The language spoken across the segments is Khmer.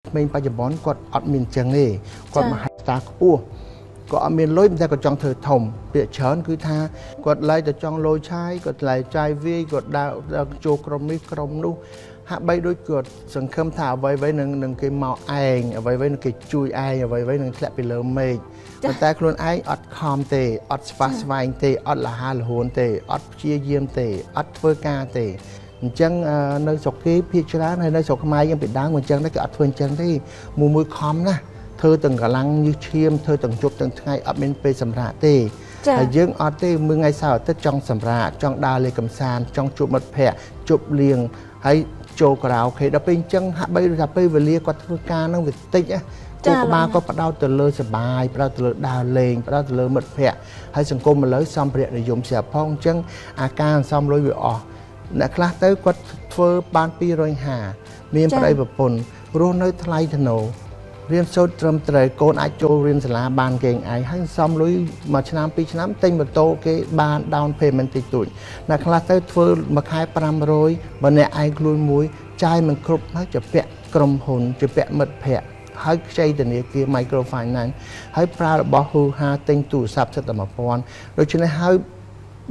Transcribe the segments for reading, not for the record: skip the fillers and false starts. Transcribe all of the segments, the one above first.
ក្មេងបច្ចុប្បន្នគាត់អត់មានអញ្ចឹងទេគាត់មហិច្ឆតាខ្ពស់គាត់អត់មានលុយតែគាត់ចង់ធ្វើធំពាក្យច្រើនគឺថាគាត់ឡែកតែចង់លុយឆាយគាត់ឡែកចាយវាយគាត់ដើរចូលក្រុមនេះក្រុមនោះហាក់បីដូចគាត់សង្ឃឹមថាអ្វីៗនឹងគេមកឯងអ្វីៗនឹងគេជួយឯងអ្វីៗនឹងធ្លាក់ពីលើមេឃប៉ុន្តែខ្លួនឯងអត់ខំទេអត់ស្វះស្វែងទេអត់លហាលហួនទេអត់ព្យាយាមទេអត់ធ្វើការទេអញ្ចឹងនៅស្រុកគេភាគច្រើនហើយនៅស្រុកខ្មែរយើងពីដើមអញ្ចឹងដែរគេអត់ធ្វើអញ្ចឹងទេមួយមួយខំណាស់ធ្វើទាំងកម្លាំងញើសឈាមធ្វើទាំងជប់ទាំងថ្ងៃអត់មានពេលសម្រាកទេហើយយើងអត់ទេមួយថ្ងៃសៅរ៍អាទិត្យចង់សម្រាកចង់ដើរលេងកម្សាន្តចង់ជួបមិត្តភ័ក្តិជប់លៀងហើយចូលការ៉ាអូខេដល់ពេលអញ្ចឹងហាក់បីដូចថាពេលវេលាគាត់ធ្វើការហ្នឹងវាតិចណាគូក្បាលក៏ផ្ដោតទៅលើសបាយផ្ដោតទៅលើដើរលេងផ្ដោតទៅលើមិត្តភ័ក្តិហើយសង្គមឥឡូវសម្ភារៈនិយមស្រាប់ផងអញ្ចឹងអាការសន្សំលុយវាអស់អ្នកខ្លះទៅគាត់ធ្វើបាន250មានប្តីប្រពន្ធរស់នៅថ្លៃថ្នូររៀនសូត្រត្រឹមត្រូវកូនអាចចូលរៀនសាលាបានគេឯងហើយសំលុយមួយឆ្នាំពីរឆ្នាំទិញម៉ូតូគេបាន down payment តិចតួចអ្នកខ្លះទៅធ្វើមួយខែ500បើអ្នកឯងខ្លួនមួយចាយមិនគ្រប់ហើយจะពាក់ក្រុមហ៊ុនจะពាក់មិត្តភ័ក្តិហើយខ្ចីធនាគារ micro finance ហើយប្រើរបស់ហ៊ូហាទិញទូរស័ព្ទសិតតែ1000ដូច្នេះហើយ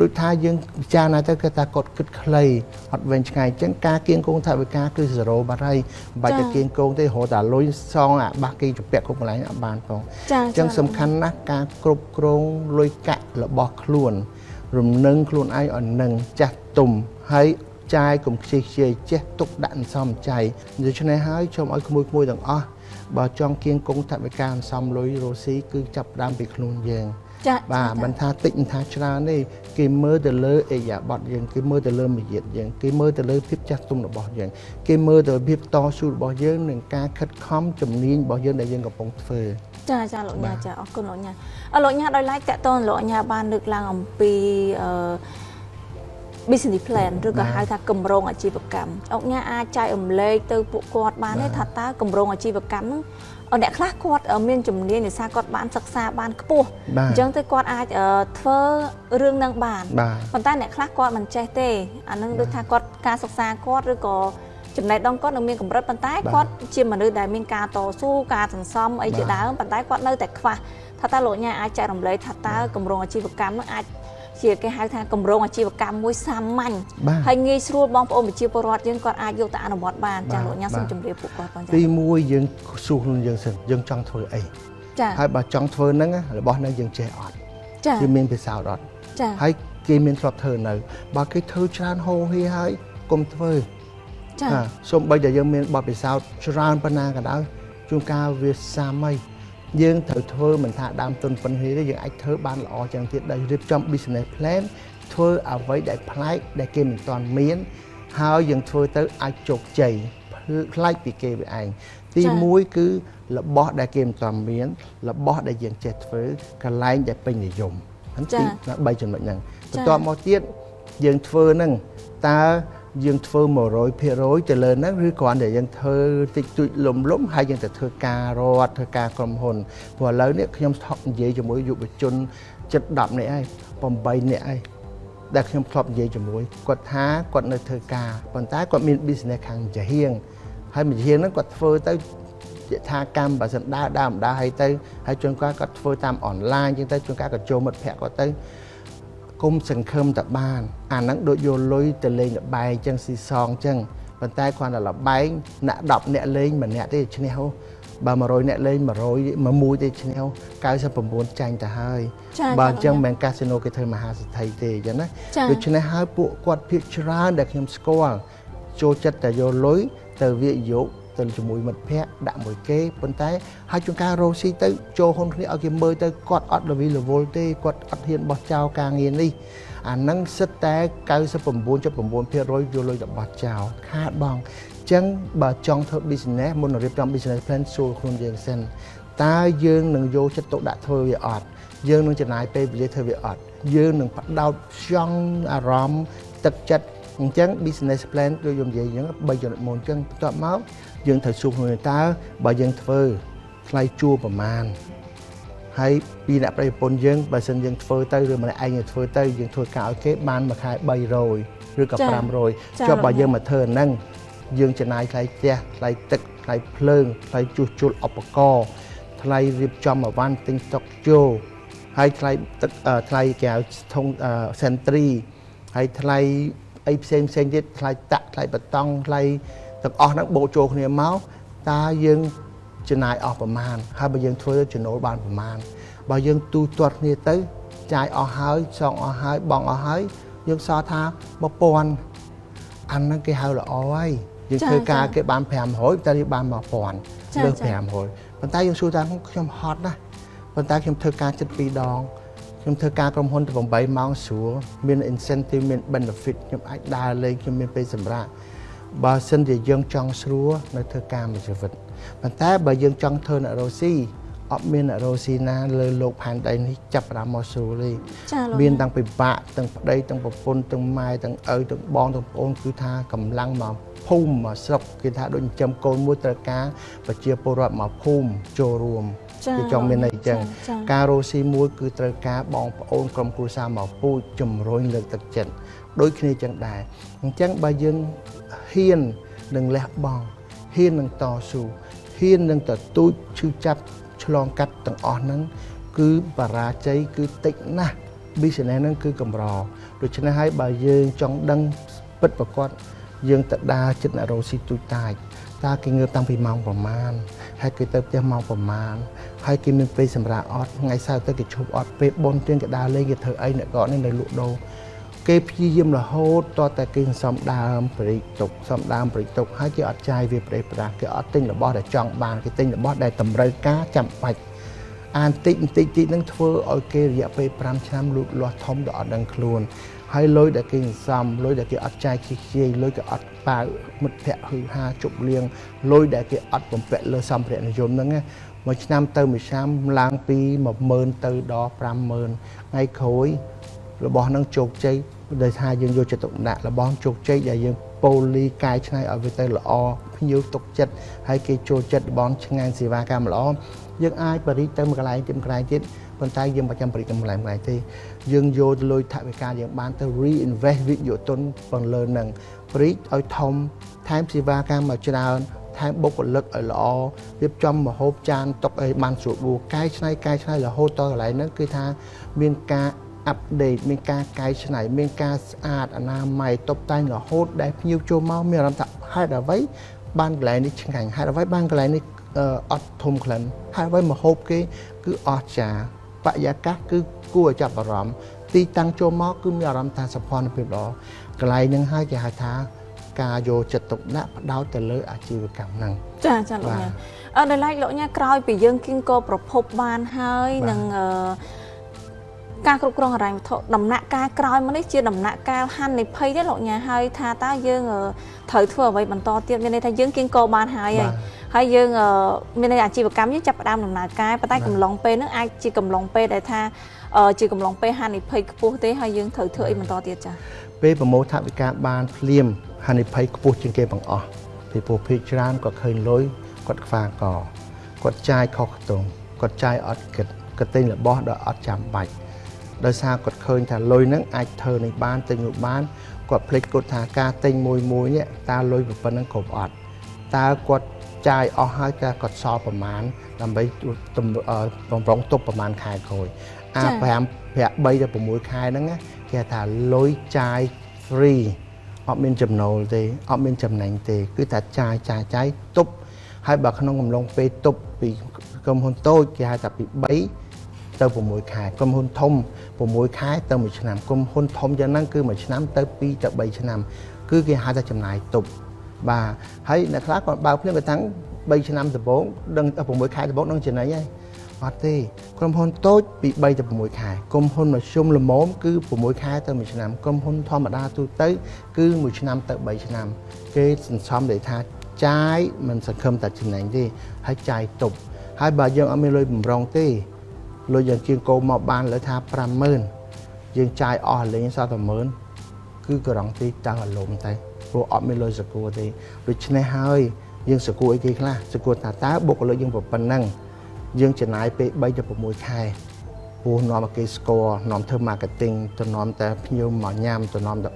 ដូចថាយើងពិចារណាទៅគឺថាគាត់គិតខ្លីអត់វែងឆ្ងាយអញ្ចឹងការគៀងគងថវិកាគឺ0បាត់ហើយមិនបាច់តែគៀងគងទេរហូតតែលុយសងអាបាសគេជពាក់គ្រប់កន្លែងអត់បានផងអញ្ចឹងសំខាន់ណាស់ការគ្រប់គ្រងលុយកាក់របស់ខ្លួន រំនឹងខ្លួនឯងឲ្យនឹងចាស់ទុំហើយចាយកុំខ្ជិះខ្ជាយចេះទុកដាក់អន្សំចៃដូច្នេះហើយសូមឲ្យក្មួយៗទាំងអស់បើចង់គៀងគងថវិកាអន្សំលុយរស់ស៊ីគឺចាប់ផ្ដើមពីខ្លួនយើងបាទមិនថាតិចមិនថាច្រើនទេគេមើលទៅលើអេយ៉ាប័តយើងគេមើលទៅលើមារយាទយើងគេមើលទៅលើភាពចាស់ទុំរបស់យើងគេមើលទៅភាពតស៊ូរបស់យើងនិងការខិតខំជំនាញរបស់យើងដែលយើងកំពុងធ្វើ ចាចាលោកញ៉ាចាអរគុណលោកញ៉ាអរលោកញ៉ាដោយឡែកតកតនលោកញ៉ាបានលើកឡើងអំពីអឺ business plan ឬក៏ហៅថាគម្រោងអាជីវកម្មអុកញ៉ាអាចចែករំលែកទៅពួកគាត់បានទេថាតើគម្រោងអាជីវកម្មហ្នឹងអ្នកខ្លះគាត់មានជំនាញដោយសារគាត់បានសិក្សាបានខ្ពស់អញ្ចឹងទៅគាត់អាចធ្វើរឿងនឹងបានប៉ុន្តែអ្នកខ្លះគាត់មិនចេះទេអានឹងដូចថាគាត់ការសិក្សាគាត់ឬក៏ចំណេះដឹងគាត់នៅមានកម្រិតប៉ុន្តែគាត់ជាមនុស្សដែលមានការតស៊ូការសន្សំអីជាដើមប៉ុន្តែគាត់នៅតែខ្វះថាតើលោកញ៉ាអាចចែករំលែកថាតើគម្រោងអាជីវកម្មនឹងអាចជាគេហៅថាគម្រោងអាជីវកម្មមួយសាមញ្ញហើយងាយស្រួលបងប្អូនប្រជាពលរដ្ឋយើងគាត់អាចយកទៅអនុវត្តបានចាលោកញ៉ាសូមជម្រាបពួកគាត់ផងចា ទី1យើងសួរខ្លួនយើងសិនយើងចង់ធ្វើអីចាហើយបើចង់ធ្វើហ្នឹងរបស់ហ្នឹងយើងចេះអត់ចាយើងមានពិសោធន៍អត់ចាហើយគេមានធ្លាប់ធ្វើនៅបើគេធ្វើច្រើនហូរហៀហើយកុំធ្វើចាសូម្បីតែយើងមានបទពិសោធន៍ច្រើនប៉ុណ្ណាក៏ដោយជួនកាលវាសាមញ្ញយើងត្រូវធ្វើមិនថាដើមទុនប៉ុណ្ណេះទេយើងអាចធ្វើបានល្អជាងទៀតដោយរៀបចំ business plan ធ្វើអ្វីដែលប្លែកដែលគេមិនទាន់មានហើយយើងធ្វើទៅអាចជោគជ័យប្លែកពីគេវាឯងទី1គឺរបស់ដែលគេមិនទាន់មានរបស់ដែលយើងចេះធ្វើកន្លែងដែលពេញនិយមហ្នឹងទី3ចំណុចហ្នឹងបន្ទាប់មកទៀតយើងធ្វើហ្នឹងតើយើងធ្វើ100%ទៅលើហ្នឹងឬគ្រាន់តែយើងធ្វើតិចតួចលំលំហើយយើងទៅធ្វើការរត់ធ្វើការក្រុមហ៊ុនព្រោះឥឡូវនេះខ្ញុំថប់និយាយជាមួយយុវជនជិត10នាក់ហើយ8នាក់ហើយដែលខ្ញុំធ្លាប់និយាយជាមួយគាត់ថាគាត់នៅធ្វើការប៉ុន្តែគាត់មាន business ខាងចាហៀងហើយម្ចាហៀងហ្នឹងគាត់ធ្វើទៅយថាកម្មបើសិនដើរដើរមិនដើរហើយទៅហើយជួនកាលគាត់ធ្វើតាមអនឡាញចឹងទៅជួនកាលក៏ចូលមិត្តភ័ក្តិគាត់ទៅគុំសង្ឃឹមតែបានអាហ្នឹងដូចយកលុយទៅលេងល្បែងចឹងស៊ីសងចឹងប៉ុន្តែគ្រាន់តែល្បែងអ្នក10អ្នកលេងម្នាក់ទេឈ្នះហ៎បើ100អ្នកលេង100មួយទេឈ្នះ99ចាញ់ទៅហើយបើអញ្ចឹងមិនមែនកាស៊ីណូគេធ្វើមហាសេដ្ឋីទេអញ្ចឹងណាដូច្នេះហើយពួកគាត់ភាគច្រើនដែលខ្ញុំស្គាល់ចូលចិត្តតែយកលុយទៅវិនិយោគទៅជាមួយមិត្តភ័ក្តិដាក់មួយគេប៉ុន្តែហើយជួនកាលរកស៊ីទៅចូលហ៊ុនគ្នាឲ្យគេមើលទៅគាត់អត់រវីរវល់ទេគាត់អត់ហ៊ានបោះចោលការងារនេះអាហ្នឹងសិតតែ99.9%យកលុយទៅបោះចោលខាតបងអញ្ចឹងបើចង់ធ្វើ business មុននឹងរៀបចំ business plan សួរខ្លួនយើងសិនតើយើងនឹងយកចិត្តទុកដាក់ធ្វើវាអត់យើងនឹងចំណាយពេលវេលាធ្វើវាអត់យើងនឹងផ្ដោតចង់អារម្មណ៍ទឹកចិត្តអញ្ចឹង business plan ដូចខ្ញុំនិយាយអញ្ចឹង3ចំណុចមុនអញ្ចឹងបន្ទាប់មកយើងត្រូវសួរខ្លួនតើបើយើងធ្វើថ្លៃជួលប្រមាណហើយពីអ្នកប្រិយប្រពន្ធយើងបើសិនយើងធ្វើទៅឬម្នាក់ឯងធ្វើទៅយើងធ្វើការឲ្យគេបានមួយខែ300ឬក៏500ចុះបើយើងមកធ្វើអាហ្នឹងយើងចំណាយថ្លៃផ្ទះថ្លៃទឹក ថ្លៃភ្លើងថ្លៃជួសជុលឧបករណ៍ថ្លៃរៀបចំអវ៉ាន់ទិញស្តុកចូលហើយថ្លៃទឹកថ្លៃគេហៅធុងសេនទ្រីហើយថ្លៃអីផ្សេងផ្សេងទៀតថ្លៃតាក់ថ្លៃបតង់ថ្លៃទាំងអស់ហ្នឹងបូកចូលគ្នាមកតើយើងចំណាយអស់ប្រមាណហើយបើយើងធ្វើចំណូលបានប្រមាណបើយើងទូទាត់គ្នាទៅចាយអស់ហើយសងអស់ហើយបង់អស់ហើយយើងសល់ថា1000អាហ្នឹងគេហៅល្អហើយយើងធ្វើការគេបាន500តែយើងបាន1000លើស500ប៉ុន្តែយើងសួរថាខ្ញុំហត់ណាស់ប៉ុន្តែខ្ញុំធ្វើការចិត្ត2ដងខ្ញុំធ្វើការក្រុមហ៊ុនទៅ8ម៉ោងស្រួលមាន incentive មាន benefit ខ្ញុំអាចដើរលេងខ្ញុំមានពេលសម្រាកបើសិនជាយើងចង់ស្រួលនៅធ្វើការមួយជីវិតប៉ុន្តែបើយើងចង់ធ្វើអ្នករស់ស៊ីអត់មានអ្នករស់ស៊ីណាលើលោកផែនដីនេះចាប់ផ្ដើមមកស្រួលទេមានតាំងពិបាកទាំងប្តីទាំងប្រពន្ធទាំងម៉ែទាំងឪទាំងបងទាំងប្អូនគឺថាកម្លាំងមកភូមិមកស្រុកគេថាដូចចិញ្ចឹមកូនមួយត្រូវការប្រជាពលរដ្ឋមកភូមិចូលរួមគេចង់មានន័យអញ្ចឹងការរស់ស៊ីមួយគឺត្រូវការបងប្អូនក្រុមគ្រួសារមកពូជជំរុញលើកទឹកចិត្តដូចគ្នាចឹងដែរអញ្ចឹងបើយើងហ៊ាននឹងលះបង់ហ៊ាននឹងតស៊ូហ៊ាននឹងទទូចឈឺចាប់ឆ្លងកាត់ទាំងអស់ហ្នឹងគឺបរាជ័យគឺតិចណាស់ business ហ្នឹងគឺកម្រដូច្នេះហើយបើយើងចង់ដឹងពិតប្រាកដយើងទៅដើរចិត្តអ្នករស់ស៊ីទូចតាចតើគេងើបតាំងពីម៉ោងប្រមាណហើយគេទៅផ្ទះម៉ោងប្រមាណហើយគេមានពេលសម្រាកអត់ថ្ងៃសៅរ៍ទៅគេឈប់អត់ពេលបុណ្យទានគេដើរលេងគេធ្វើអីអ្នកកនេះនៅលក់ដូរគេព្យាយាមរហូតតតែគេសន្សំដើមព្រិចទុកសំដើមព្រិចទុកហើយគេអត់ចាយវាប្រេះប្រាស់គេអត់ទិញរបស់ដែលចង់បានគេទិញរបស់ដែលតម្រូវការចាំបាច់អានតិចបន្តិចតិចនឹងធ្វើឲ្យគេរយៈពេល5ឆ្នាំលូតលាស់ធំដល់អត់ដឹងខ្លួនហើយលុយដែលគេសន្សំលុយដែលគេអត់ចាយខ្ជិះខ្ជាយលុយគេអត់ប៉ាវមិត្តភ័ក្តិហឺហាជប់លៀងលុយដែលគេអត់បំពាក់លើសម្ភារៈនិយមហ្នឹងណាមួយឆ្នាំទៅមួយឆ្នាំឡើងពី10000ទៅដល់50000ថ្ងៃក្រោយរបស់ហ្នឹងជោគជ័យដោយថាយើងយកចិត្តទុកដាក់របស់ជោគជ័យដែលយើងប៉ូលីកែច្នៃឲ្យវាទៅល្អភ្ញៀវទុកចិត្តហើយគេចូលចិត្តរបស់ឆ្ងាញ់សេវាកម្មល្អយើងអាចបរិទៅមួយកន្លែងទៀតមួយកន្លែងទៀតប៉ុន្តែយើងមិនចាំបរិទៅមួយកន្លែងមួយកន្លែងទេយើងយកលុយថវិកាយើងបានទៅ reinvest វិនិយោគទុនពន្លើនឹងបរិឲ្យធំថែមសេវាកម្មមកច្រើនថែមបុគ្គលិកឲ្យល្អរៀបចំម្ហូបចានតុកឲ្យបានស្រួលបួកែច្នៃកែច្នៃរហូតដល់កន្លែងហ្នឹងគឺថាមានការ update មានការកែច្នៃមានការស្អាតអនាម័យតុបតែងរហូតដែលភ្ញៀវចូលមកមានអារម្មណ៍ថាហេតុអ្វីបានកន្លែងនេះឆ្ងាញ់ហេតុអ្វីបានកន្លែងនេះអត់ធំក្លិនហេតុអ្វីម្ហូបគេគឺអស្ចារ្យបរិយាកាសគឺគួរឲ្យចាប់អារម្មណ៍ទីតាំងចូលមកគឺមានអារម្មណ៍ថាសោភ័ណភាពល្អកន្លែងហ្នឹងហើយគេហៅថាការយកចិត្តទុកដាក់ផ្ដោតទៅលើអាជីវកម្មហ្នឹង ចាចាលោកញ៉ាអឺដោយឡែកលោកញ៉ាក្រោយពីយើងគៀងកប្រភពបានហើយនឹងអឺការគ្រប់គ្រងហិរញ្ញវត្ថុដំណាក់កាលក្រោយមកនេះជាដំណាក់កាលហានិភ័យទេលោកញ៉ាហើយថាតើយើងត្រូវធ្វើអ្វីបន្តទៀតមានន័យថាយើងគៀងកបានហើយហើយយើងមានន័យអាជីវកម្មយើងចាប់ផ្ដើមដំណើរការប៉ុន្តែកំឡុងពេលហ្នឹងអាចជាកំឡុងពេលដែលថាជាកំឡុងពេលហានិភ័យខ្ពស់ទេហើយយើងត្រូវធ្វើអីបន្តទៀតចា៎ ពេលប្រមូលថវិកាបានភ្លាមហានិភ័យខ្ពស់ជាងគេបង្អស់ពីព្រោះភាគច្រើនគាត់ឃើញលុយគាត់ខ្វាកគាត់ចាយខុសខ្ទង់គាត់ចាយអត់គិតគាត់ទិញរបស់ដែលអត់ចាំបាច់ដោយសារគាត់ឃើញថាលុយហ្នឹងអាចធ្វើនេះបានទិញនោះបានគាត់ភ្លេចគាត់ថាការទិញមួយមួយនេះតើលុយប៉ុណ្ណឹងគ្រប់អត់តើគាត់ចាយអស់ហើយតើគាត់សល់ប្រមាណដើម្បីបំរុងទុកប្រមាណខែក្រោយអា5 3ទៅ6ខែហ្នឹងគេថាលុយចាយ free អត់មានចំណូលទេអត់មានចំណេញទេគឺតែចាយចាយចាយទប់ហើយបើក្នុងកំឡុងពេលទប់ពីក្រុមហ៊ុនតូចគេហៅថាពី3ទៅ6ខែក្រុមហ៊ុនធំ6ខែទៅ1ឆ្នាំក្រុមហ៊ុនធំយ៉ាងហ្នឹងគឺ1ឆ្នាំទៅ2ទៅ3ឆ្នាំគឺគេហៅថាចំណាយទប់បាទហើយអ្នកខ្លះគាត់បើកភ្លាមគាត់តាំង3ឆ្នាំដំបូងដឹង6ខែដំបូងដឹងចំណេញហើយអត់ទេក្រុមហ៊ុនតូចពី3ទៅ6ខែក្រុមហ៊ុនមធ្យមល្មមគឺ6ខែទៅ1ឆ្នាំក្រុមហ៊ុនធម្មតាទូទៅគឺ1ឆ្នាំទៅ3ឆ្នាំគេសន្សំដែលថាចាយមិនសង្ឃឹមតែចំណេញទេហើយចាយទប់ហើយបើយើងអត់មានលុយបំរុងទេលុយយើងជាងគោមកបានលើថា50000យើងចាយអស់លេងសល់តែ10000គឺករងទីតាំងអារម្មណ៍ទៅព្រោះអត់មានលុយសកួរទេដូច្នេះហើយយើងសកួរអីគេខ្លះសកួរថាតើបុគ្គលិកយើងប៉ុណ្ណឹងយើងចំណាយពេល3ទៅ6ខែព្រោះនាំឲ្យគេស្គាល់នាំធ្វើ marketing ទៅនាំតែភ្ញៀវមកញ៉ាំទៅនាំតែ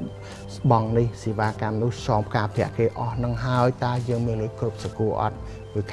បងនេះសេវាកម្មនោះសមការប្រាក់គេអស់នឹងហើយតើយើងមានលុយគ្រប់សកួរអត់ មួយខែ។